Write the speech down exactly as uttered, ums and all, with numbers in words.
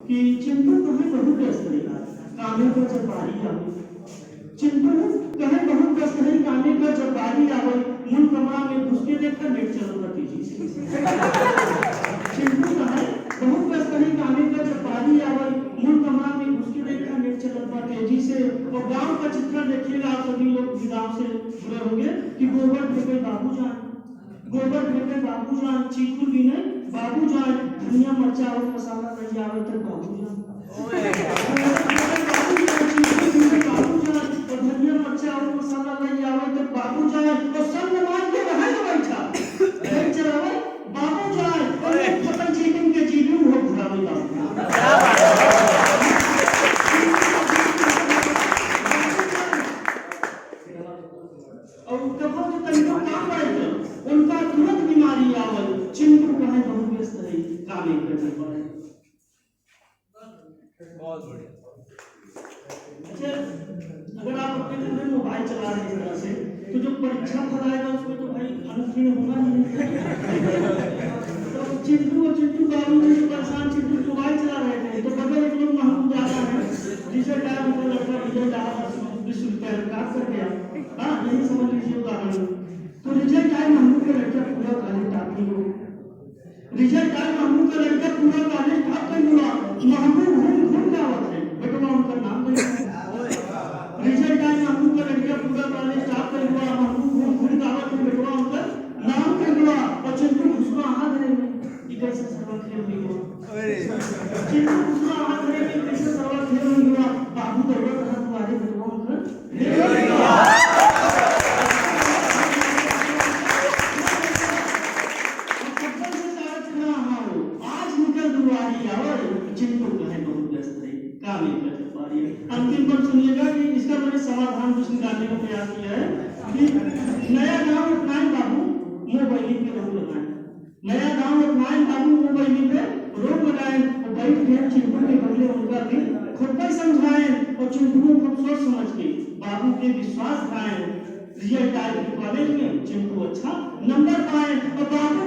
कि चिंटू कहे बहुत व्यस्त रही, कामे का जब बारी आवे। चिंटू कहे बहुत व्यस्त रही, कामे का जब बारी आवे, मूल कमरा में घुस के देखा नेट चलत बा तेजी से। चिंटू कहे बहुत व्यस्त रही, कामे का जब बारी आवे, मूल कमरा में घुस के देखा नेट चलत बा तेजी से। और गांव का चित्रण देखिएगा आप सभी लोग भी गांव से जुड़े होंगे कि गोबर फेंके बाबू जान, गोबर फेंके बाबू जान, चीखू बीने बाबू जान, धनिया मरचा और मसाला लई आवे तो बाबू जान। गोबर फेंके बाबू जान, चीखू बीने बाबू जान, और धनिया मरचा और मसाला लई आवे तो बाबू जान, और सब नमाज के रहे तो बैठा। घर चलावे बाबू जान, और लोग खतम जीवन के जीवन हो घुरावे बाबू जान। और कहो तो तनिको काम आए तो उनका तुरंत बीमारी आवल, चिंटू कहे बहुत व्यस्त रही, कामे करने पर। बहुत बढ़िया। अच्छा, अगर आप अपने घर में मोबाइल चला रहे हैं इस तरह से, तो जो परीक्षा फल आएगा उसमें तो भाई अनुत्तीर्ण होना ही है। तो चिंटू और चिंटू बाबू जी परेशान, चिंटू मोबाइल चला रहे थे, तो बगल एक लोग महमूद आ रहा है, रिजल्ट आया, उनका लड़का रिजल्ट आया, दस बीस रुपया रिकॉर्ड कर गया। हाँ, यही समझ लीजिए उदाहरण। तो रिजल्ट आए, महमूद का लड़का पूरा कॉलेज टॉप नहीं हुआ। रिजल्ट आए, महमूद का लड़का पूरा कॉलेज टॉप नहीं हुआ। महमूद घूम घूम गावत है, बेटवा उनका नाम नहीं हुआ। रिजल्ट आए, महमूद का लड़का पूरा कॉलेज टॉप नहीं हुआ। महमूद घूम घूम गावत है, बेटवा उनका नाम नहीं हुआ। और चिंटू घुसुआ हाथ रहे में, ये कैसे सरवा खेल नहीं हुआ। चिंटू घुसुआ हाथ रहे में, कैसे सरवा खेल नहीं हुआ। बाबू दौड़त रहा दुआरे, बेटवा उनका आज निकल दुआरी आवे, चिंटू कहे बहुत व्यस्त रही, कामे का जब बारी। अंतिम पद सुनिएगा कि इसका मैंने समाधान कुछ निकालने का प्रयास किया है कि नया गांव अपनाए बाबू, मोबाइल पे रहू लगाए। नया गांव अपनाए बाबू, मोबाइल पे रोक लगाए, और बैठ गए चिंटू के बगले उनका दिल खुद पर समझाए, और चिंटू को खूब सोच समझ के बाबू के विश्वास दिलाए। रिजल्ट आए फिर कॉलेज में, चिंटू अच्छा नंबर पाए, और बाबू